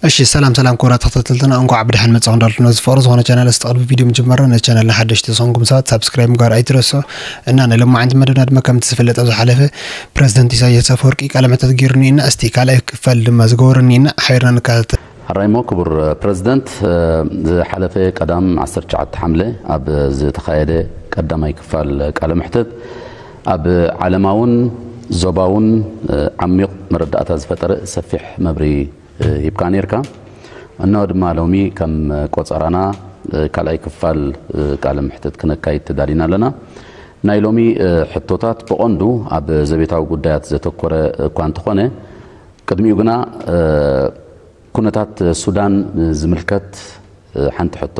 እሺ፣ ሰላም ሰላም፣ ክቡራት ተኸታተልትና፣ እንኳዕ ብደሓን መጻኹም እንዳልኩ፣ ነዚ ፍቕሪ ዝኾነ ቻናል፣ እስቲ ቅድሚ ቪድዮ ምጅማርና ነዚ ቻናልና ሓደሽቲ ዝኾንኩም ሰባት ሳብስክራይብ ምግባር ኣይትረስዑ። እና ንሎማዓንቲ መደብና ድማ ከምቲ ዝፍለጥ፣ ኣብዚ ሓለፈ ፕረዚደንት ኢሳያስ ኣፈወርቂ ቃለ መሕተት ገይሩኒ እና፣ እስቲ ካልኣይ ክፋል ድማ ዝገበሩኒ እና፣ ሓቢርና ንከታተል። ሕራይ እሞ ክቡር ፕረዚደንት፣ ዝሓለፈ ቀዳም ዓሰርተ ትሽዓተ ሓምለ ኣብ ዝተኻየደ ቀዳማይ ክፋል ቃለ መሕተት፣ ኣብ ዓለማውን ዞባውን ዓሚቕ መረዳእታ ዝፈጠረ ሰፊሕ መብርሂ ሂብካ ነይርካ። እነሆ ድማ ሎሚ ከም ቆጸራና ካልኣይ ክፋል ቃለ መሕተት ክነካይድ ተዳሊና ኣለና። ናይ ሎሚ ሕቶታት ብቐንዱ ኣብ ዘቤታዊ ጉዳያት ዘተኮረ እኳ እንተኾነ፣ ቅድሚኡ ግና ኩነታት ሱዳን ዝምልከት ሓንቲ ሕቶ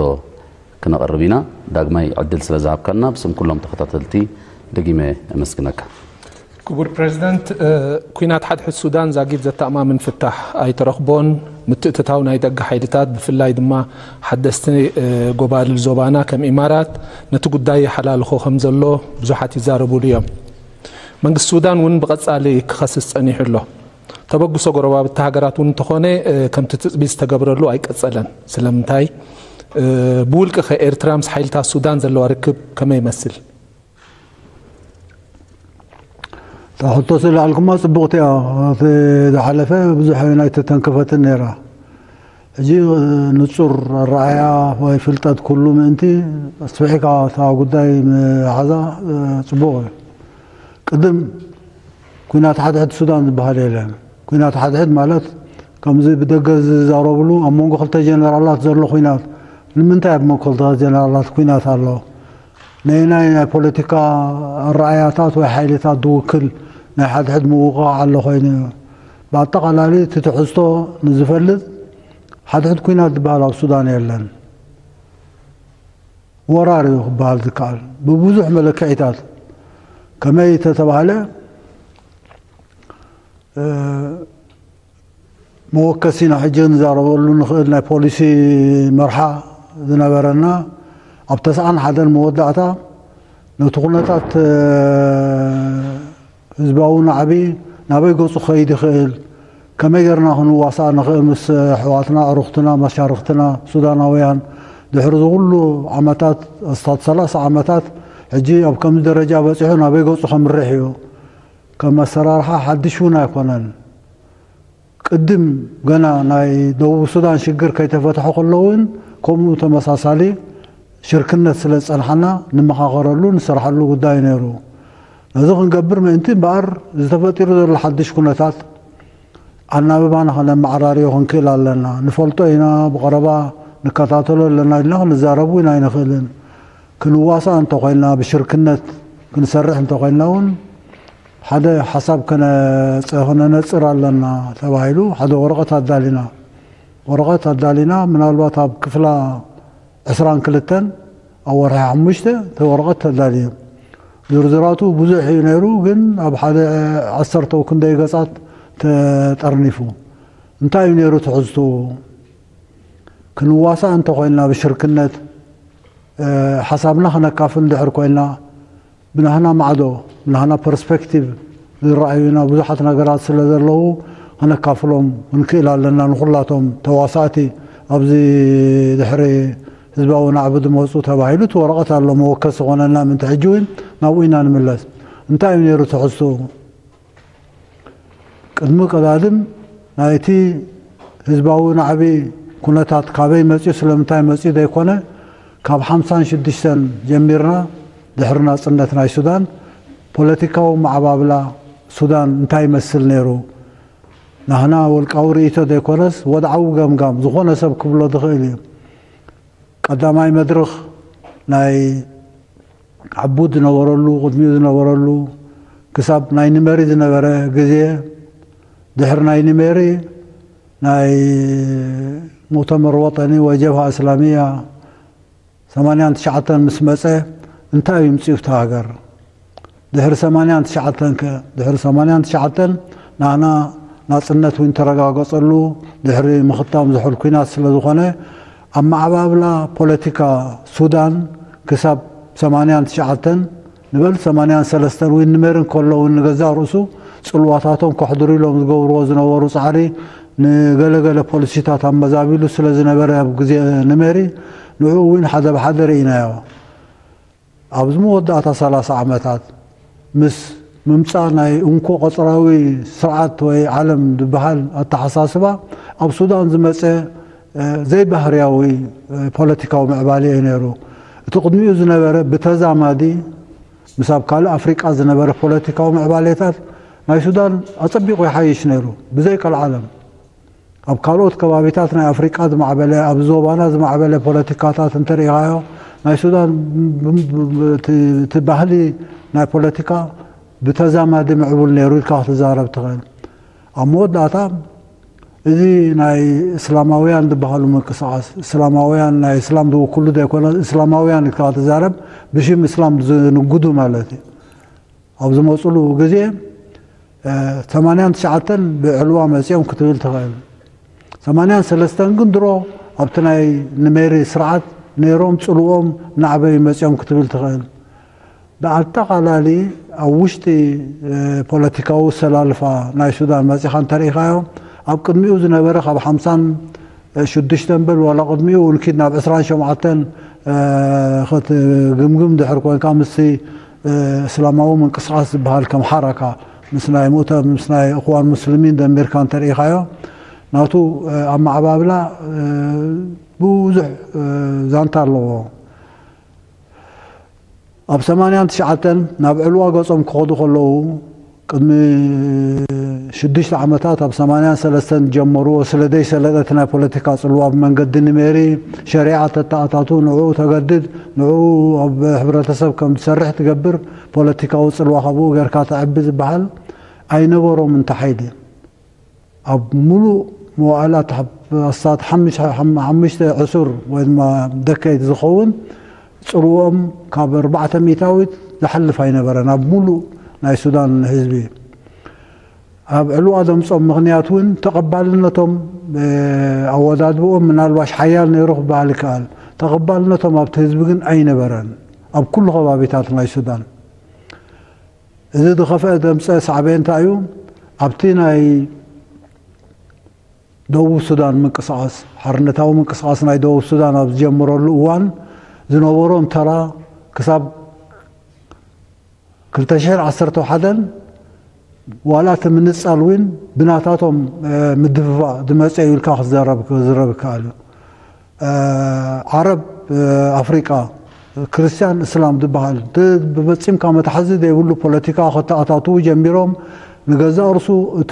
ክነቕርብ ኢና። ዳግማይ ዕድል ስለ ዝሃብካና ብስም ኩሎም ተኸታተልቲ ደጊመ ኣመስግነካ። ክቡር ፕረዚደንት፣ ኩናት ሓድሕድ ሱዳን ዛጊድ ዘተኣማምን ፍታሕ ኣይተረኽቦን። ምትእትታው ናይ ደገ ሓይልታት፣ ብፍላይ ድማ ሓደስቲ ጎባልል ዞባና ከም ኢማራት፣ ነቲ ጉዳይ ይሓላልኾ ከም ዘሎ ብዙሓት ይዛረቡሉ እዮም። መንግስቲ ሱዳን እውን ብቐጻሊ ክኸስስ ጸኒሑ ኣሎ። ተበግሶ ጎረባብቲ ሃገራት እውን እንተኾነ፣ ከምቲ ትጽቢት ዝተገብረሉ ኣይቀጸለን። ስለምንታይ? ብውልቂ ከ ኤርትራ ምስ ሓይልታት ሱዳን ዘለዋ ርክብ ከመይ ይመስል? እታ ሕቶ ስለ ኣልኩማ ጽቡቕቲ እያ። እቲ ዝሓለፈ ብዙሕ ናይ ተተንከፈትን ነይራ። ሕጂ ንጹር ኣረኣያ ወይ ፍልጠት ኩሉ ምእንቲ ኣስፊሕካ እታ ጉዳይ ምሓዛ ጽቡቕ እዩ። ቅድም ኩናት ሓድሕድ ሱዳን ዝበሃል የለን። ኩናት ሓድሕድ ማለት ከምዚ ብደገ ዝዛረብሉ ኣብ መንጎ ክልተ ጀነራላት ዘሎ ኩናት። ንምንታይ ኣብ መንጎ ክልተ ጀነራላት ኩናት ኣሎ? ነየናይ ናይ ፖለቲካ ኣረኣያታት ወይ ሓይልታት ዝውክል ናይ ሓድሕድ ምውቕቓዕ ኣሎ ኮይኑ እዩ። ብኣጠቓላሊ እቲ ትሕዝቶ ንዝፈልጥ ሓድሕድ ኩናት ዝበሃል ኣብ ሱዳን የለን። ወራር እዩ ክበሃል ዝከኣል ብብዙሕ መለክዒታት። ከመይ ተተባህለ መወከሲና ሕጂ ንዛረበሉ ንኽእል ናይ ፖሊሲ መርሓ ዝነበረና ኣብ ተስዓን ሓደን መወዳእታ ነቲ ኩነታት ህዝባዊ ናዕቢ ናበይ ገጹ ክኸይድ ይኽእል፣ ከመይ ጌርና ክንዋሳእ ንኽእል ምስ ኣሕዋትና፣ ኣዕሩኽትና፣ መሻርኽትና ሱዳናውያን ድሕሪ እዚ ኩሉ ዓመታት፣ ኣስታት ሰላሳ ዓመታት ሕጂ ኣብ ከምዚ ደረጃ በጺሑ ናበይ ገጹ ከምርሕ እዩ። ከም ኣሰራርሓ ሓድሽ እውን ኣይኮነን። ቅድም ገና ናይ ደቡብ ሱዳን ሽግር ከይተፈትሐ ከሎ እውን ከምኡ ተመሳሳሊ ሽርክነት ስለ ዝጸንሓና ንመኻኸረሉ ንሰርሓሉ ጉዳይ ነይሩ። ነዚ ክንገብር ምእንቲ እምበኣር ዝተፈጢሩ ዘሎ ሓድሽ ኩነታት ኣናብባና ከነመዓራርዮ ክንክእል ኣለና። ንፈልጦ ኢና፣ ብቐረባ ንከታተሎ ኣለና ኢልና ክንዛረብ እውን ኣይንኽእልን። ክንዋሳእ እንተኾይንና፣ ብሽርክነት ክንሰርሕ እንተኾይንና እውን ሓደ ሓሳብ ከነነጽር ኣለና ተባሂሉ ሓደ ወረቐት ኣዳሊና። ወረቐት ኣዳሊና፣ ምናልባት ኣብ ክፍላ ዕስራን ክልተን ኣብ ወርሒ ሓሙሽተ እቲ ወረቐት ተዳልዩ። ዝርዝራቱ ብዙሕ እዩ ነይሩ፣ ግን ኣብ ሓደ ዓሰርተ ክንደይ ገጻት ተጠርኒፉ። እንታይ እዩ ነይሩ ትሕዝቱ? ክንዋሳእ እንተኾይንና ብሽርክነት ሓሳብና ክነካፍል እንድሕር ኮይንና ብናህና ማዕዶ፣ ብናህና ፐርስፔክቲቭ ዝረኣዩና ብዙሓት ነገራት ስለ ዘለዉ ክነካፍሎም ክንክእል ኣለና። ንኹላቶም ተዋሳእቲ ኣብዚ ድሕሪ ህዝባዊ ናዕቢ ዝመፁ ተባሂሉ እቲ ወረቐት ኣሎ መወከሲ ዝኾነና ምእንቲ ሕጂ እውን ናብኡ ኢና ንምለስ። እንታይ እዩ ነይሩ ትሕዝትኡ? ቅድሚ ቀዳድም ናይቲ ህዝባዊ ናዕቢ ኩነታት ካበይ መፅዩ ስለምንታይ መፅዩ ዘይኮነ ካብ ሓምሳን ሽዱሽተን ጀሚርና ድሕሪ ናፅነት ናይ ሱዳን ፖለቲካዊ መዓባብላ ሱዳን እንታይ ይመስል ነይሩ? ናህና ውልቃዊ ርእይቶ ዘይኮነስ ወድዓዊ ገምጋም ዝኾነ ሰብ ክብሎ ዝኽእል እዩ። ቀዳማይ መድረኽ ናይ ዓቡድ ዝነበረሉ ቅድሚኡ ዝነበረሉ ክሳብ ናይ ኒሜሪ ዝነበረ ግዜ ድሕሪ ናይ ኒሜሪ ናይ ሙእተመር ወጠኒ ወይ ጀብሃ እስላሚያ ሰማንያን ትሽዓተን ምስ መፀ እንታይ እዩ ምፅኡ እታ ሃገር? ድሕሪ ሰማንያን ትሽዓተን ከ ድሕሪ ሰማንያን ትሽዓተን ንዓና ናፅነት እውን ተረጋገፀሉ ድሕሪ ምኽታም ዝሑል ኲናት ስለ ዝኾነ ኣብ መዓባብላ ፖለቲካ ሱዳን ክሳብ ሰማንያን ትሽዓተን ንበል ሰማንያን ሰለስተን እውን ንሜሪ እንከሎ እውን ንገዛእ ርእሱ ፅልዋታቶም ከሕድሩ ኢሎም ዝገብርዎ ዝነበሩ ፃዕሪ ንገለገለ ፖሊሲታት ኣመዛቢሉ ስለ ዝነበረ ኣብ ግዜ ንሜሪ ንዕኡ እውን ሓደ ብሓደ ርኢናዮ። ኣብዚ መወዳእታ ሰላሳ ዓመታት ምስ ምምጻእ ናይ እንኮ ቀጽራዊ ስርዓት ወይ ዓለም ዝበሃል ኣተሓሳስባ ኣብ ሱዳን ዝመጸ ዘይባህርያዊ ፖለቲካዊ ምዕባለ እዩ ነይሩ። እቲ ቅድሚኡ ዝነበረ ብተዛማዲ ምስ ኣብ ካልእ ኣፍሪቃ ዝነበረ ፖለቲካዊ ምዕባሌታት ናይ ሱዳን ኣጸቢቑ ይሓይሽ ነይሩ። ብዘይ ቀልዓለም ኣብ ካልኦት ከባቢታት ናይ ኣፍሪቃ ዝማዕበለ ኣብ ዞባና ዝማዕበለ ፖለቲካታት እንተሪኢኻዮ ናይ ሱዳን እቲ ባህሊ ናይ ፖለቲካ ብተዛማዲ ምዕቡል ነይሩ ኢልካ ክትዛረብ ትኽእል። ኣብ መወዳእታ እዚ ናይ እስላማውያን ዝበሃሉ ምንቅስቃስ እስላማውያን ናይ እስላም ዝውክሉ ዘይኮነ እስላማውያን ኢልካ ክትዛረብ ብሽም እስላም ዝንጉዱ ማለት እዩ። ኣብ ዝመፅሉ ግዜ ሰማንያን ትሽዓተን ብዕልዋ መፂኦም ክትብል ትኽእል። ሰማንያን ሰለስተን ግን ድሮ ኣብቲ ናይ ንሜሪ ስርዓት ነይሮም ፅልዎም ናዕበዩ መፂኦም ክትብል ትኽእል። ብኣጠቓላሊ ኣብ ውሽጢ ፖለቲካዊ ሰላልፋ ናይ ሱዳን መፂኻ እንተርኢኻዮ ኣብ ቅድሚኡ ዝነበረ ካብ ሓምሳን ሽዱሽተን በል ዋላ ቅድሚኡ እውን ኪድ ናብ ዕስራን ሸውዓተን ክትግምግም ድሕር ኮንካ ምስቲ እስላማዊ ምንቅስቃስ ዝበሃል ከም ሓረካ ምስ ናይ ሙእተ ምስ ናይ እኽዋን ሙስሊሚን ደሚርካ እንተርኢኻዮ ናቱ ኣመዓባብላ ብዙሕ ዛንታ ኣለዎ። ኣብ ሰማንያን ትሽዓተን ናብ ዕልዋ ገጾም ክኸዱ ከለዉ ቅድሚ ሽዱሽተ ዓመታት ኣብ ሰማንያን ሰለስተን ጀመርዎ ስለ ዘይሰለጠ እቲ ናይ ፖለቲካ ጽልዋ ብመንገዲ ንሜሪ ሸሪዓ ተተኣታቱ ንዕኡ ተገድድ ንዕኡ ኣብ ሕብረተሰብ ከም ዝሰርሕ ትገብር ፖለቲካዊ ጽልዋ ካብኡ ጌርካ ተዕቢ ዝበሃል ኣይነበሮም እንተ ሓይሊ ኣብ ሙሉእ መዋእላት ኣስታት ሓሙሽተ ዕሱር ወይ ድማ ደከይት ዝኸውን ፅልዎም ካብ ኣርባዕተ ሚእታዊት ዝሓልፍ ኣይነበረን ኣብ ሙሉእ ናይ ሱዳን ህዝቢ። ኣብ ዕልዋ ዘምፅኦም ምኽንያት እውን ተቐባልነቶም ኣወዳድብኦም ምናልባሽ ሓያል ነይሩ ክበሃል ይከኣል። ተቐባልነቶም ኣብቲ ህዝቢ ግን ኣይነበረን ኣብ ኩሉ ከባቢታት ናይ ሱዳን። እዚ ዝኸፍአ ዘምፀ ሳዕቤን እንታይ እዩ? ኣብቲ ናይ ደቡብ ሱዳን ምንቅስቃስ ሓርነታዊ ምንቅስቃስ ናይ ደቡብ ሱዳን ኣብ ዝጀመረሉ እዋን ዝነበሮም ተራ ክሳብ ክልተ ሽሕን ዓሰርተ ሓደን ዋላ እቲ ምንፃል እውን ብናታቶም ምድፍፋእ ዝመፀ እዩ ኢልካ ክዘረብ ክዝረብ ይከኣል እዩ። ዓረብ ኣፍሪቃ ክርስቲያን እስላም ዝበሃል ብፈፂምካ መትሓዚ ዘይብሉ ፖለቲካ ከተኣታትዉ ጀሚሮም። ንገዛእ ርሱ እቲ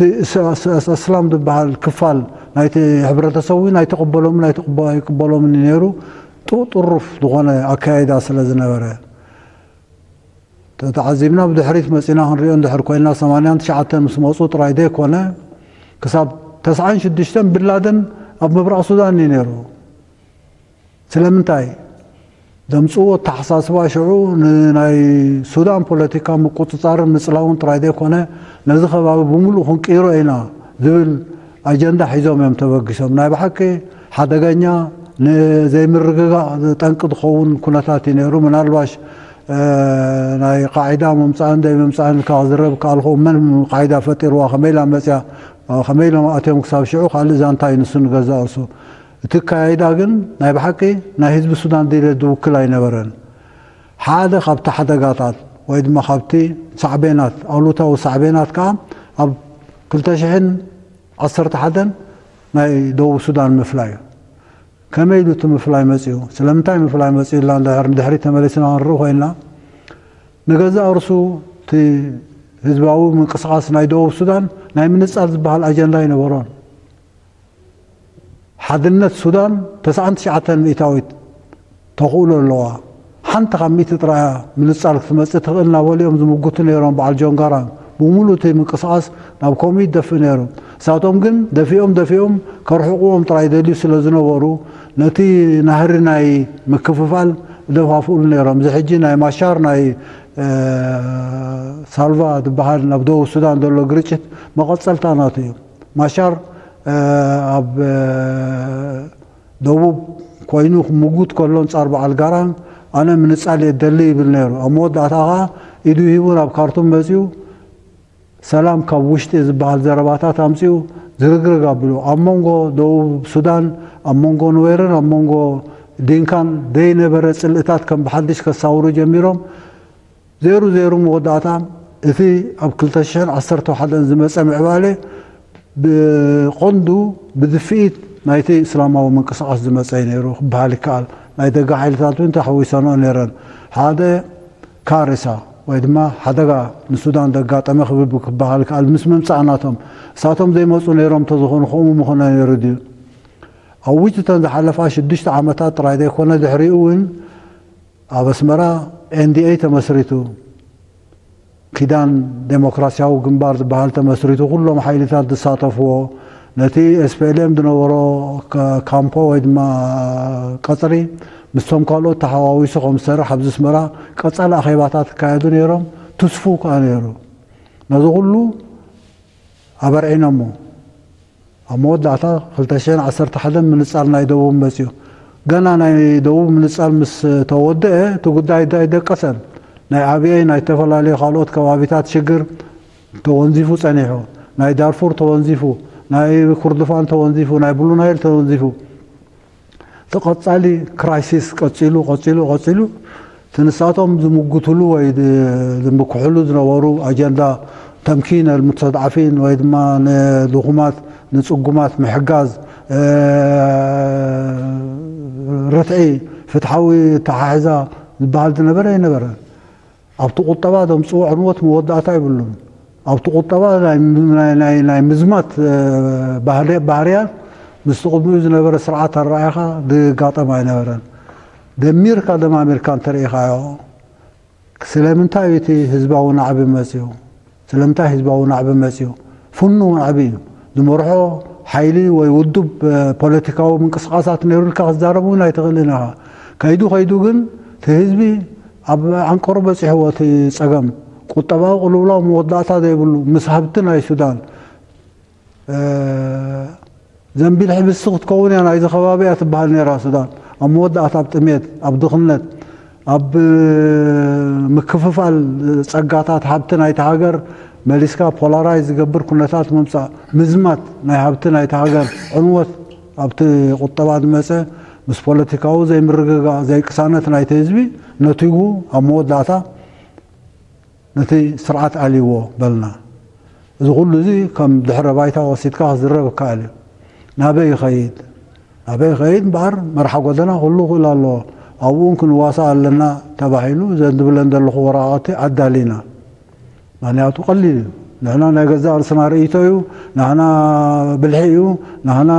እስላም ዝበሃል ክፋል ናይቲ ሕብረተሰብ እውን ኣይተቐበሎምን ኣይቅበሎምን ነይሩ። ጥሩፍ ዝኾነ ኣካያይዳ ስለ ዝነበረ ተተዓዚብና ብድሕሪት መፂና ክንሪኦ እንድሕር ኮይና ሰማንያን ትሽዓተን ምስ መፁ ጥራይ ዘይኮነ ክሳብ ተስዓን ሽዱሽተን ብላደን ኣብ ምብራቕ ሱዳን እዩ ነይሩ። ስለምንታይ ዘምፅዎ ኣተሓሳስባ ሽዑ ንናይ ሱዳን ፖለቲካ ምቁፅፃርን ምፅላውን ጥራይ ዘይኮነ ነዚ ከባቢ ብምሉእ ክንቅይሮ ኢና ዝብል ኣጀንዳ ሒዞም እዮም ተበጊሶም። ናይ ብሓቂ ሓደገኛ ንዘይምርግጋእ ጠንቂ ዝኸውን ኩነታት እዩ ነይሩ። ምናልባሽ ናይ ቃዒዳ ምምፃእን ዘይምምፃእን ኢልካ ክዝረብ ከኣልኩ መን ቃዒዳ ፈጢርዋ ከመይ ኢላ መፅያ ከመይ ኢሎም ኣትዮም ክሳብ ሽዑ ካልእ ዛንታ እዩ ንሱ ንገዛእ ርሱ። እቲ ኣካያይዳ ግን ናይ ብሓቂ ናይ ህዝቢ ሱዳን ድሌት ዝውክል ኣይነበረን። ሓደ ካብቲ ሓደጋታት ወይ ድማ ካብቲ ሳዕቤናት ኣሉታዊ ሳዕቤናት ከዓ ኣብ ክልተ ሽሕን ዓሰርተ ሓደን ናይ ደቡብ ሱዳን ምፍላይ እዩ። ከመይ ኢሉ እቲ ምፍላይ መፅኡ? ስለምንታይ ምፍላይ መፅኡ ኢልና እንድሕር ንድሕሪት ተመሊስና ክንርኢ ኮይንና ንገዛእ ርሱ እቲ ህዝባዊ ምንቅስቃስ ናይ ደቡብ ሱዳን ናይ ምንፃል ዝበሃል ኣጀንዳ ኣይነበሮን። ሓድነት ሱዳን ተስዓን ትሽዓተን ሚእታዊት ተኽእሎ ኣለዋ። ሓንቲ ካብ ሚእቲ ጥራያ ምንፃል ክትመፅእ ትኽእል እናበሉ እዮም ዝምጉቱ ነይሮም በዓል ጆን ጋራንግ። ብምሉእ እቲ ምንቅስቃስ ናብ ከምኡ ይደፍእ ነይሩ። ንሳቶም ግን ደፊኦም ደፊኦም ከርሕቕዎም ጥራይ ደልዩ ስለ ዝነበሩ ነቲ ናህሪ ናይ ምክፍፋል ደፋፍኡሉ ነይሮም። እዚ ሕጂ ናይ ማሻር ናይ ሳልቫ ዝበሃል ናብ ደቡብ ሱዳን ዘሎ ግርጭት መቐፀልታ ናቱ እዩ። ማሻር ኣብ ደቡብ ኮይኑ ክምጉት ከሎ ኣንፃር በዓል ጋራንግ ኣነ ምንፃል እየ ደሊ ይብል ነይሩ። ኣብ መወዳእታ ከዓ ኢዱ ሂቡ ናብ ካርቱም መፂኡ ሰላም ካብ ውሽጢ ዝበሃል ዘረባታት ኣምፂኡ ዝርግርግ ኣብሉ። ኣብ መንጎ ደቡብ ሱዳን፣ ኣብ መንጎ ኑዌርን ኣብ መንጎ ዲንካን ዘይነበረ ጽልእታት ከም ብሓድሽ ከሳውሩ ጀሚሮም። ዜሩ ዜሩ መወዳእታ እቲ ኣብ ክልተ ሽሕን ዓሰርተ ሓደን ዝመጸ ምዕባለ ብቐንዱ ብድፍኢት ናይቲ እስላማዊ ምንቅስቓስ ዝመጸ እዩ ነይሩ ክበሃል ይከኣል። ናይ ደገ ሓይልታት እውን ተሓዊሰንኦ ነይረን። ሓደ ካርሳ ወይ ድማ ሓደጋ ንሱዳን ዘጋጠመ ክብብ ክበሃል ይከኣል። ምስ ምምጻእ ናቶም፣ እሳቶም ዘይመጹ ነይሮም እንተዝኾኑ ከምኡ ምኾነ ነይሩ ድዩ? ኣብ ውጭ እተን ዝሓለፋ ሽዱሽተ ዓመታት ጥራይ ዘይኮነ ድሕሪኡ እውን ኣብ ኣስመራ ኤንዲኤ ተመስሪቱ፣ ኪዳን ዴሞክራሲያዊ ግንባር ዝበሃል ተመስሪቱ፣ ኩሎም ሓይልታት ዝሳተፍዎ፣ ነቲ ኤስፒኤልኤም ዝነበሮ ካ-፣ ካምፖ ወይ ድማ ቀጽሪ ምስቶም ካልኦት ተሓዋዊሱ ከም ዝሰርሕ ኣብዚ ኣስመራ ቀጻሊ ኣኼባታት ይካየዱ ነይሮም። ትስፉው ከኣ ነይሩ። ነዚ ኩሉ ኣበርዒኖሞ። ኣብ መወዳእታ ክልተ ሽሕን ዓሰርተ ሓደን ምንጻል ናይ ደቡብ መጺኡ። ገና ናይ ደቡብ ምንጻል ምስ ተወደአ፣ እቲ ጉዳይ ኣይደቀሰን። ናይ ኣብየይ፣ ናይ ዝተፈላለዩ ካልኦት ከባቢታት ሽግር ተወንዚፉ ጸኒሑ። ናይ ዳርፉር ተወንዚፉ፣ ናይ ኩርድፋን ተወንዚፉ፣ ናይ ብሉ ናይል ተወንዚፉ። እቲ ቀጻሊ ክራይሲስ ቀጺሉ፣ ቀጺሉ፣ ቀጺሉ፣ እቲ ንሳቶም ዝምጉትሉ ወይ ድ-፣ ዝምክሕሉ ዝነበሩ ኣጀንዳ ተምኪን ኣልሙስተድዓፊን ወይ ድማ ንድኹማት፣ ንጽጉማት ምሕጋዝ፣ እ፣ ርትዒ፣ ፍትሓዊ ኣተሓሕዛ ዝበሃል ዝነበረ ኣይነበረን። ኣብቲ ቁጠባ ዘምጽኦ ዕንወት መወዳእታ የብሉን። ኣብቲ ቁጠባ ናይ፣ ናይ፣ ናይ፣ ናይ ምዝማት፣ እ፣ ባህሪ-፣ ባህርያት ምስቲ ቅድሚኡ ዝነበረ ስርዓት ኣረኣእያኻ ዝጋጠም ኣይነበረን። ደሚርካ ደማሚርካ እንተርኢኻዮ፣ ስለምንታይ እቲ ህዝባዊ ናዕቢ መጺኡ? ስለምንታይ ህዝባዊ ናዕቢ መጺኡ? ፍኑው ናዕቢ እዩ። ዝመርሖ ሓይሊ ወይ ውዱብ፣ እ፣ ፖለቲካዊ ምንቅስቓሳት ነይሩ ኢልካ ክትዛረብ እውን ኣይትኽእልን ኢኻ። ከይዱ ከይዱ ግን እቲ ህዝቢ ኣብ ዓንቀሩ በጺሕዎ እቲ ጸገም። ቁጠባዊ ቅልውላው መወዳእታ ዘይብሉ፣ ምስ ሃብቲ ናይ ሱዳን፣ እ፣ ዘንቢል ሕብስቲ ክትከውን እያ ናይዚ ከባቢ እያ ትበሃል ነይራ ሱዳን። ኣብ መወዳእታ ኣብ ጥሜት፣ ኣብ ድኽነት፣ ኣብ፣ እ፣ ምክፍፋል ጸጋታት ሃብቲ ናይቲ ሃገር መሊስካ ፖላራይዝ ዝገብር ኩነታት ምምጻእ፣ ምዝማት ናይ ሃብቲ ናይቲ ሃገር፣ ዕንወት ኣብቲ ቁጠባ ዝመጸ፣ ምስ ፖለቲካዊ ዘይምርግጋእ፣ ዘይቅሳነት ናይቲ ህዝቢ ነቲጉ ኣብ መወዳእታ ነቲ ስርዓት ኣልይዎ በልና። እዚ ኩሉ እዚ ከም ድሕረ ባይታ ወሲድካ ክዝረብ ይከኣል እዩ። ናበይ ይኸይድ? ናበይ ይኸይድ እምበኣር መርሓ ጎደና ኩሉ ክእል ኣለዎ። ኣብኡ እውን ክንዋሳእ ኣለና ተባሂሉ፣ እዘን ዝብለን ዘለኹ ወረቓቕቲ ኣዳሊና። ምኽንያቱ ቀሊል እዩ። ንሕና ናይ ገዛእ ርእስና ርእይቶ እዩ፣ ንሕና ብልሒ እዩ፣ ንሕና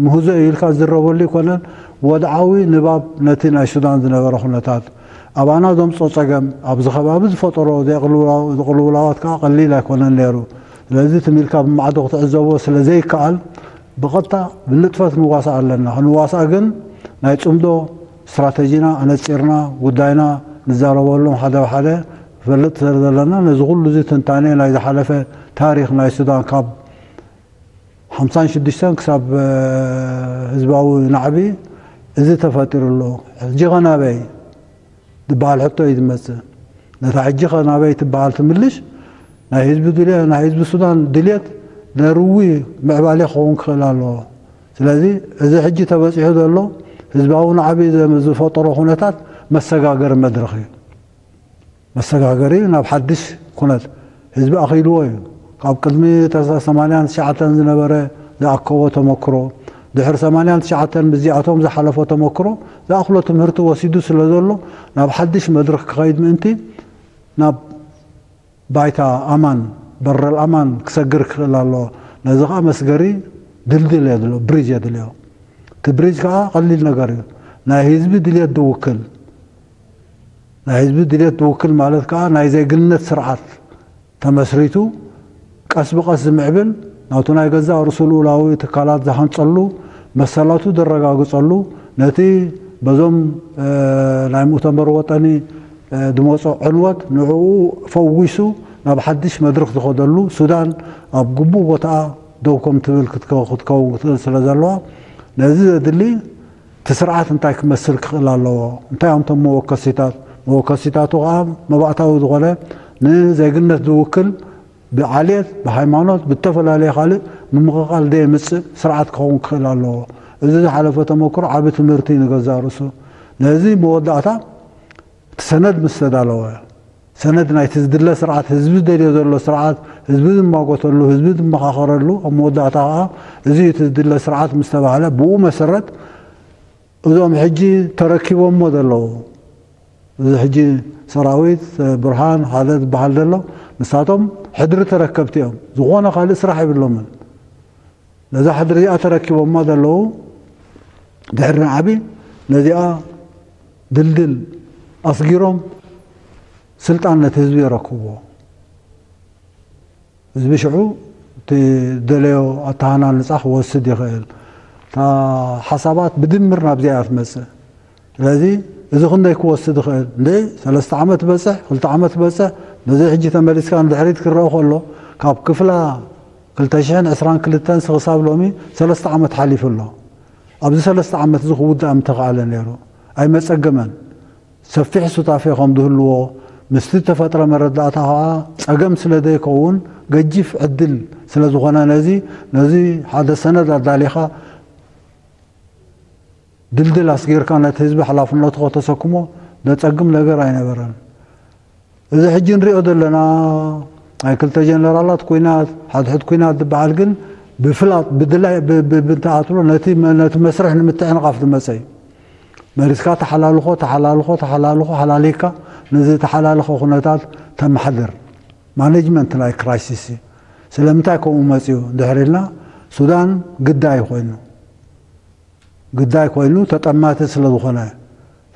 ምህዞ እዩ ኢልካ ዝዝረበሉ ኣይኮነን። ወድዓዊ ንባብ ነቲ ናይ ሱዳን ዝነበረ ኩነታት፣ ኣባና ዘምጾ ጸገም፣ ኣብዚ ከባቢ ዝፈጠሮ ዘይቅልውላው-፣ ቅልውላዋት ከኣ ቀሊል ኣይኮነን ነይሩ። ስለዚ ትም ኢልካ ብማዕዶ ክትዕዘቦ ስለ ዘይከኣል፣ ብቐጥታ ብንጥፈት ንዋሳእ ኣለና። ክንዋሳእ ግን ናይ ጽምዶ ስትራተጂና ኣነጺርና፣ ጉዳይና ንዛረበሎም ሓደ ብሓደ ክፈልጥ ስለ ዘለና፣ ነዚ ኩሉ እዚ ትንታኔ ናይ ዝሓለፈ ታሪኽ ናይ ሱዳን ካብ ሓምሳን ሽዱሽተን ክሳብ፣ እ፣ ህዝባዊ ናዕቢ እዚ ተፈጢሩ ኣሎ። ሕጂ ኸ ናበይ ዝበሃል ሕቶ እዩ ዝመጽእ። ነታ ሕጂ ኸ ናበይ ትበሃል ትምልሽ፣ ናይ ህዝቢ ድልየ-፣ ናይ ህዝቢ ሱዳን ድልየት ነርዊ ምዕባሌ ክኸውን ክኽእል ኣለዎ። ስለዚ እዚ ሕጂ ተበጺሑ ዘሎ ህዝባዊ ናዕቢ ዘ-፣ ዝፈጠሮ ኩነታት መሰጋገሪ መድረኽ እዩ። መሰጋገሪ ናብ ሓድሽ ኩነት ህዝቢ ኣኺልዎ እዩ። ካብ ቅድሚ ተሳ-፣ ሰማንያን ትሽዓተን ዝነበረ ዝኣከቦ ተመክሮ፣ ድሕሪ ሰማንያን ትሽዓተን ምስዚኣቶም ዝሓለፎ ተመክሮ ዝኣኽሎ ትምህርቲ ወሲዱ ስለ ዘሎ፣ ናብ ሓድሽ መድረኽ ክኸይድ ምእንቲ ናብ ባይታ ኣማን፣ በረል ኣማን ክሰግር ክኽእል ኣለዎ። ነዚ ኸኣ መስገሪ ድልድል የድልዮ፣ ብሪጅ የድልዮ። እቲ ብሪጅ ከኣ ቀሊል ነገር እዩ። ናይ ህዝቢ ድልየት ዝውክል፣ ናይ ህዝቢ ድልየት ዝውክል ማለት ከኣ ናይ ዜግነት ስርዓት ተመስሪቱ ቀስ ብቐስ ዝምዕብል፣ ናቱ ናይ ገዛእ ርእሱ ልኡላዊ ትካላት ዝሃንጸሉ፣ መሰላቱ ዘረጋግጸሉ፣ ነቲ በዞም፣ እ፣ ናይ ሙእተመር ወጠኒ፣ እ፣ ዝመጾ ዕንወት ንዕኡ ፈዊሱ ናብ ሓድሽ መድረኽ ዝኸደሉ፣ ሱዳን ኣብ ግቡእ ቦታኣ ደው ከም ትብል ክትከ-፣ ክትከውን ክትኽእል ስለ ዘለዋ፣ ነዚ ዘድሊ እቲ ስርዓት እንታይ ክመስል ክኽእል ኣለዎ? እንታይ እዮም እቶም መወከሲታት? መወከሲታቱ ከኣ መባእታዊ ዝኾነ ንዜግነት ዝውክል ብዓሌት፣ ብሃይማኖት፣ ብተፈላለየ ካልእ ምምቕቓል ዘየምጽእ ስርዓት ክኸውን ክኽእል ኣለዎ። እዚ ዝሓለፈ ተመክሮ ዓቢ ትምህርቲ ንገዛእ ርእሱ። ነዚ መወዳእታ እቲ ሰነድ ምስ ተዳለወ፣ ሰነድ ናይቲ ዝድለ ስርዓት፣ ህዝቢ ዝደልዮ ዘሎ ስርዓት፣ ህዝቢ ዝማጎተሉ፣ ህዝቢ ዝመኻኸረሉ፣ ኣብ መወዳእታ ኸዓ እዚ እዩ እቲ ዝድለ ስርዓት ምስ ተባህለ፣ ብኡ መሰረት እዞም ሕጂ ተረኪቦሞ ዘለዉ፣ እዚ ሕጂ ሰራዊት ብርሃን ሓደ ዝበሃል ዘሎ፣ ንሳቶም ሕድሪ ተረከብቲ እዮም። ዝኾነ ካልእ ስራሕ የብሎምን። ነዛ ሕድሪ እዚኣ ተረኪቦማ ዘለዉ ድሕሪ ንዓቢ ነዚኣ ድልድል ኣስጊሮም ስልጣን ነቲ ህዝቢ የረክብዎ። ህዝቢ ሽዑ እቲ ደለዮ ኣተሃናንጻ ክወስድ ይኽእል። እታ ሓሳባት ብድምር ናብዚኣ እያ ትመጽእ። ስለዚ እዚ ክንደይ ክወስድ ይኽእል? እንደ ሰለስተ ዓመት በጽሕ፣ ክልተ ዓመት በጽሕ፣ ነዚ ሕጂ ተመሊስካ ንድሕሪት ክረአ ከሎ፣ ካብ ክፍላ ክልተ ሽሕን ዕስራን ክልተን ክሳብ ሎሚ ሰለስተ ዓመት ሓሊፉ ኣሎ። ኣብዚ ሰለስተ ዓመት እዚ ክውዳእ ምተኻእለ ነይሩ። ኣይመጸገመን። ሰፊሕ ሱታፌ ከም ዝህልዎ ምስቲ ተፈጥረ መረዳእታ ኸዓ ጸገም ስለ ዘይከውን ገጂፍ ዕድል ስለ ዝኾነ ነዚ ነዚ ሓደ ሰነድ ኣዳሊኻ ድልድል ኣስጊርካ ነቲ ህዝቢ ሓላፍነቱ ከተሰክሞ ዘጸግም ነገር ኣይነበረን። እዚ ሕጂ ንሪኦ ዘለና ናይ ክልተ ጀነራላት ኩናት፣ ሓድሕድ ኩናት ዝበሃል ግን ብፍላጥ፣ ብድላይ፣ ብ-፣ ብ-፣ ብእንተኣትሎ ነቲ መ-፣ ነቲ መስርሕ ንምትዕንቓፍ ዝመጸ እዩ። መሪስካ ተሓላልኾ፣ ተሓላልኾ፣ ተሓላልኾ፣ ሓላሊካ ነዚ ተሓላለኸ ኩነታት ተመሓድር። ማኔጅመንት ናይ ክራይሲስ እዩ። ስለምንታይ ከምኡ መጺኡ እንድሕር ኢልና፣ ሱዳን ግዳይ ኮይኑ፣ ግዳይ ኮይኑ ተጠማቲ ስለ ዝኾነ፣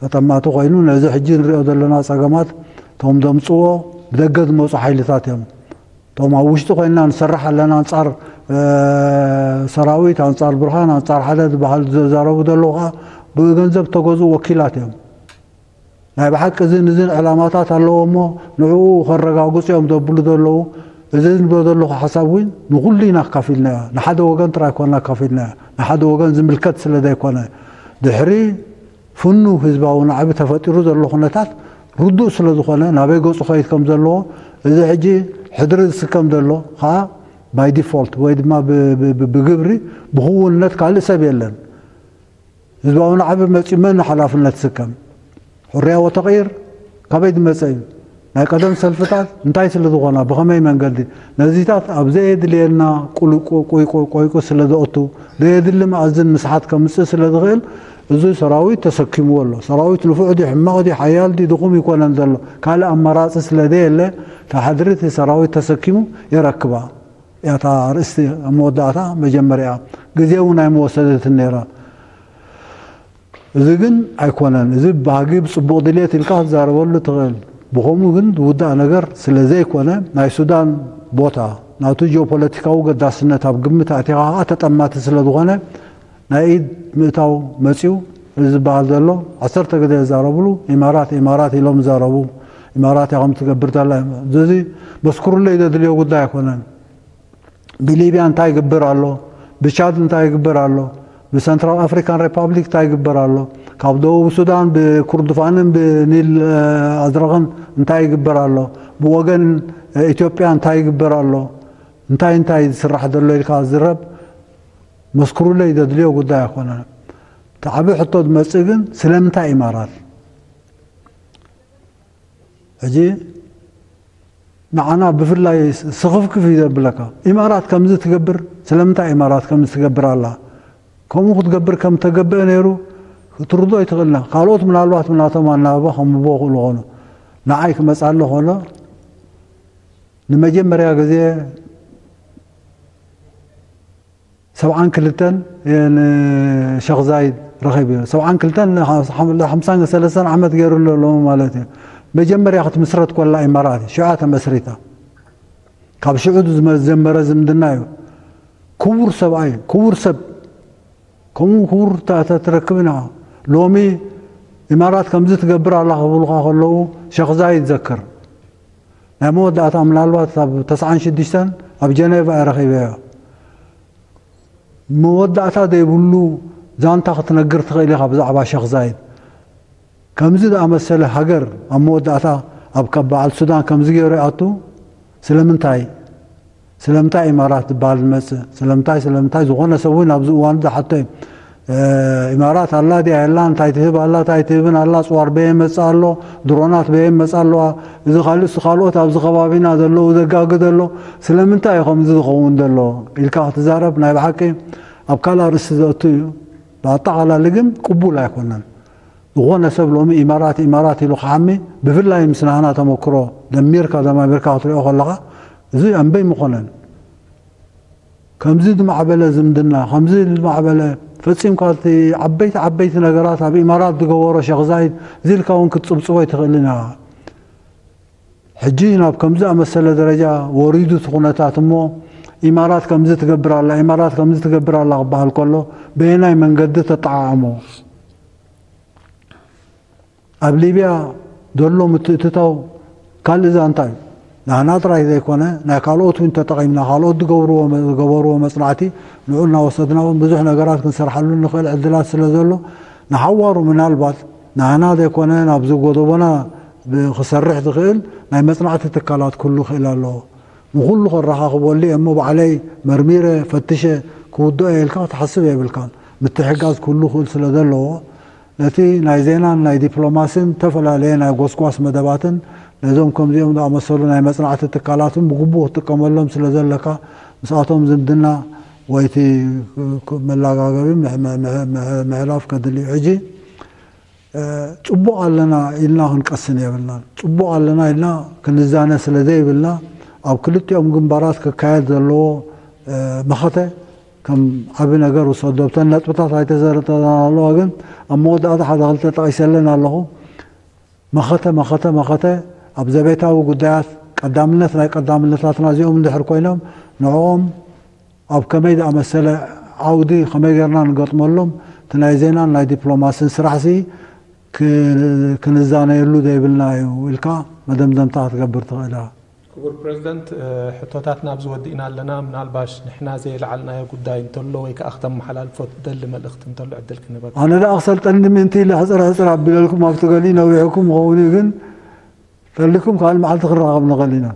ተጠማቲ ኮይኑ ነዚ ሕጂ ንሪኦ ዘለና ጸገማት እቶም ዘምጽዎ ብደገ ዝመጹ ሓይልታት እዮም። እቶም ኣብ ውሽጢ ኮይንና ንሰርሕ ኣለና፣ ኣንጻር፣ እ፣ ሰራዊት፣ ኣንጻር ብርሃን፣ ኣንጻር ሓደ ዝበሃል ዘዛረቡ ዘለዉ ኸኣ ብገንዘብ ተገዝኡ ወኪላት እዮም። ናይ ብሓቂ እዝን እዝን ዕላማታት ኣለዎ እሞ ንዕኡ ከረጋግጹ እዮም ዘብሉ ዘለዉ። እዚ ንብሎ ዘለኹ ሓሳብ እውን ንኹሉ ኢና ኣካፊልናዮ። ንሓደ ወገን ጥራይ ኮና ኣካፊልናዮ። ንሓደ ወገን ዝምልከት ስለ ዘይኮነ፣ ድሕሪ ፍኑ ህዝባዊ ናዕቢ ተፈጢሩ ዘሎ ኩነታት ርዱእ ስለ ዝኾነ፣ ናበይ ገጹ ከይድ ከም ዘለዎ፣ እዚ ሕጂ ሕድሪ ዝስከም ዘሎ ኸኣ ባይ ዲፎልት ወይ ድማ ብ-፣ ብ-፣ ብ-፣ ብግብሪ ብኽውንነት ካልእ ሰብ የለን። ህዝባዊ ናዕቢ መጺኡ መን ሓላፍነት ዝስከም? ሕርያ ወተቕይር ካበይ ዝመጸ እዩ? ናይ ቀደም ሰልፍታት እንታይ ስለ ዝኾና፣ ብኸመይ መንገዲ? ነዚታት ኣብ ዘየድልየና ቁልቁ-፣ ቁይቁ-፣ ቆይቁ ስለ ዘእቱ፣ ዘየድሊ መኣዝን ምስሓት ከምጽእ ስለ ዝኽእል፣ እዚ ሰራዊት ተሰኪምዎ ኣሎ። ሰራዊት ንፉዕ ድዩ፣ ሕማቕ ድዩ፣ ሓያል ድዩ፣ ድኹም ይኮነን ዘሎ። ካልእ ኣማራጺ ስለ ዘየለ፣ እታ ሕድሪ እቲ ሰራዊት ተሰኪሙ የረክባ። እያ እታ ኣርእስቲ ኣብ መወዳእታ መጀመርያ። ግዜ እውን ኣይመወሰደትን ነይራ። እዚ ግን ኣይኮነን። እዚ ባህጊ ብጽቡቕ ድልየት ኢልካ ክትዛረበሉ ትኽእል። ብኸምኡ ግን ዝውዳእ ነገር ስለ ዘይኮነ፣ ናይ ሱዳን ቦታ፣ ናቱ ጂኦፖለቲካዊ ገዳስነት ኣብ ግምት ኣእቲኻ ኸኣ ተጠማቲ ስለ ዝኾነ፣ ናይ ኢድ ምእታው መጺኡ፣ እዚ ዝበሃል ዘሎ፣ ዓሰርተ ግዜ ዝዛረብሉ፣ ኢማራት፣ ኢማራት ኢሎም ዝዛረቡ፣ ኢማራት እያ ከም ትገብር ዘላ። እዚ መስክሩለይ ዘድልዮ ጉዳይ ኣይኮነን። ብሊብያ እንታይ ይግበር ኣሎ? ብቻድ እንታይ ይግበር ኣሎ? ብሰንትራል ኣፍሪካን ሪፓብሊክ እንታይ ይግበር ኣሎ? ካብ ደቡብ ሱዳን ብኩርድፋንን ብኒል፣ እ፣ ኣዝረቕን እንታይ ይግበር ኣሎ? ብወገን፣ እ፣ ኢትዮጵያ እንታይ ይግበር ኣሎ? እንታይ እንታይ ዝስራሕ ዘሎ ኢልካ ዝረብ መስክሩለይ ዘድልዮ ጉዳይ ኣይኮነን። እቲ ዓቢ ሕቶ ዝመጽእ ግን ስለምንታይ ኢማራት? ሕጂ ንዓና ብፍላይ ስኽፍክፍ እዩ ዘብለካ። ኢማራት ከምዚ ትገብር፣ ስለምንታይ ኢማራት ከምዚ ትገብር ኣላ? ከምኡ ክትገብር ከም ተገብአ ነይሩ ክትርድኦ ኣይትኽእልና። ካልኦት ምናልባት ብናቶም ኣናብባ ከምብዎ ክእሉ ኾኑ። ንዓይ ክመጽኣለ ኾነ ንመጀመርያ ግዜ ሰብዓን ክልተን ንሸኽ ዛይድ ረኺቡ። ሰብዓን ክልተን ሓምሳን ሰለስተን ዓመት ገይሩ ኣሎ ሎሚ ማለት እዩ። መጀመርያ ክትምስረት ኮላ ኢማራት እዩ። ሽዑ ተመስሪታ። ካብ ሽዑ ዝመ-፣ ዝጀመረ ዝምድና እዩ። ክቡር ሰብኣይ፣ ክቡር ሰብ፣ ከምኡ ክቡር ተ-፣ ተ-፣ ትረክብ ኢና። ሎሚ ኢማራት ከምዚ ትገብር ኣላ ክብሉኻ ከለዉ ሸኽ ዛይድ ዘክር። ናይ መወዳእታ ምናልባት ኣብ ተስዓን ሽዱሽተን ኣብ ጀኔቫ እየ ረኺበዮ። መወዳእታ ዘይብሉ ዛንታ ክትነግር ትኽእል ኢኻ ብዛዕባ ሸኽ ዛይድ። ከምዚ ዝኣመሰለ ሃገር ኣብ መወዳእታ ኣብ ከ-፣ በዓል ሱዳን ከምዚ ገይሩ ይኣቱ። ስለምንታይ? ስለምንታይ ኢማራት ዝበሃል ዝመጽእ? ስለምንታይ፣ ስለምንታይ? ዝኾነ ሰብ እውን ኣብዚ እዋን ዝሓቶ እዩ። ኢማራት ኣላ ድያ የላ፣ እንታይ ትህብ ኣላ፣ እንታይ ትህብን ኣላ፣ ጽዋር በየ መጽእ ኣሎ፣ ድሮናት በየ መጽእ ኣለዋ፣ እዚ ካልእስ ካልኦት ኣብዚ ከባቢና ዘለዉ ዘጋግድ ኣሎ፣ ስለምንታይ እዩ ከምዚ ዝኸውን ዘሎ ኢልካ ክትዛረብ ናይ ብሓቂ ኣብ ካልእ ኣርእስቲ ዘእቱ እዩ። ብኣጠቓላሊ ግን ቅቡል ኣይኮነን። ዝኾነ ሰብ ሎሚ ኢማራት ኢማራት ኢሉ ክሓሚ፣ ብፍላይ ምስ ናህና ተመክሮ ደሚርካ ደማሚርካ ክትሪኦ ከለኻ፣ እዚ ኣንበይ ምኾነን። ከምዚ ዝማዕበለ ዝምድና፣ ከምዚ ዝማዕበለ ፈጺምካ እቲ ዓበይቲ ዓበይቲ ነገራት ኣብ ኢማራት ዝገበሮ ሸኽ ዛይድ እዚ ኢልካ እውን ክትጽብጽቦ ኣይትኽእልን ኢኻ። ሕጂ ናብ ከምዚ ኣመሰለ ደረጃ ወሪዱ እቲ ኩነታት እሞ ኢማራት ከምዚ ትገብር ኣላ፣ ኢማራት ከምዚ ትገብር ኣላ ክበሃል ከሎ በየናይ መንገዲ ተጠዓዕሞ? ኣብ ሊብያ ዘሎ ምትእትታው ካልእ ዛንታ እዩ። ናህና ጥራይ ዘይኮነ ናይ ካልኦት እውን ተጠቒምና ካልኦት ዝገብርዎ ዝገበርዎ መጽናዕቲ ንዑ እናወሰድና እውን ብዙሕ ነገራት ክንሰርሓሉ ንኽእል ዕድላት ስለ ዘሎ ንሓዋሩ ምናልባት ናህና ዘይኮነ ናብዚ ጎደቦና ክሰርሕ ዝኽእል ናይ መጽናዕቲ ትካላት ክህሉ ክእል ኣለዎ። ንኹሉ ከረኻኽበሉ እየ እሞ ባዕለይ መርሚረ ፈትሸ ክውድኦ እየ ኢልካ ክትሓስብ የብልካን። ምትሕጋዝ ክህሉ ክእል ስለ ዘለዎ ነቲ ናይ ዜናን ናይ ዲፕሎማስን ዝተፈላለየ ናይ ጎስጓስ መደባትን ነዞም ከምዚኦም ዝኣመሰሉ ናይ መጽናዕቲ ትካላትን ብግቡእ ክትጥቀመሎም ስለ ዘለካ ምስኣቶም ዝምድና ወይ እቲ መላጋገቢ ምሕላፍ ከድልዩ ሕጂ ጽቡቕ ኣለና ኢልና ክንቀስን የብልናን። ጽቡቕ ኣለና ኢልና ክንዛነ ስለ ዘይብልና ኣብ ክልቲኦም ግንባራት ክካየድ ዘለዎ መኸተ ከም ዓቢ ነገር ውሰዶ። ብተን ነጥብታት ኣይተዘረጠናለዋ ግን ኣብ መወዳእታ ሓደ ክልተ ጠቒሰለን ኣለኹ። መኸተ መኸተ መኸተ ኣብ ዘቤታዊ ጉዳያት ቀዳምነት ናይ ቀዳምነታትና እዚኦም እንድሕር ኮይኖም ንዕኦም ኣብ ከመይ ዝኣመሰለ ዓውዲ ከመይ ጌርና ንገጥመሎም እቲ ናይ ዜናን ናይ ዲፕሎማስን ስራሕሲ ክንዛነየሉ ዘይብልና እዩ ኢልካ መደምደምታ ክትገብር ትኽእል ኢኻ። ክቡር ፕረዚደንት፣ ሕቶታትና ኣብዚ ወዲእና ኣለና። ምናልባሽ ንሕና ዘየልዓልናዮ ጉዳይ እንተሎ ወይ ከዓ ክተመሓላልፎ ትደሊ መልእኽቲ እንተሎ ዕድል ክንህበካ። ኣነ ደኣ ክሰልጠኒ ምእንቲ ኢለ ሕፅር ሕፅር ኣቢለልኩም ኣብቲ ገሊ ነዊሕኩም ኸውን እዩ ግን ጠሊኩም ካልእ መዓልቲ ክንራኸብ ንኽእል ኢና።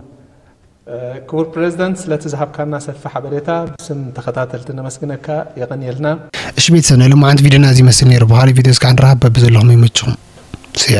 ክቡር ፕረዚደንት ስለቲ ዝሃብካና ሰፊሕ ሓበሬታ ብስም ተኸታተልቲ ነመስግነካ። የቐንየልና። እሺ ቤተሰብ ናይ ሎማዓንቲ ቪድዮና እዚ ይመስል ነይሩ። ብኻሊእ ቪድዮ እስካዕ ንራኸብ በብዘለኹም ይመችኹም። ስያ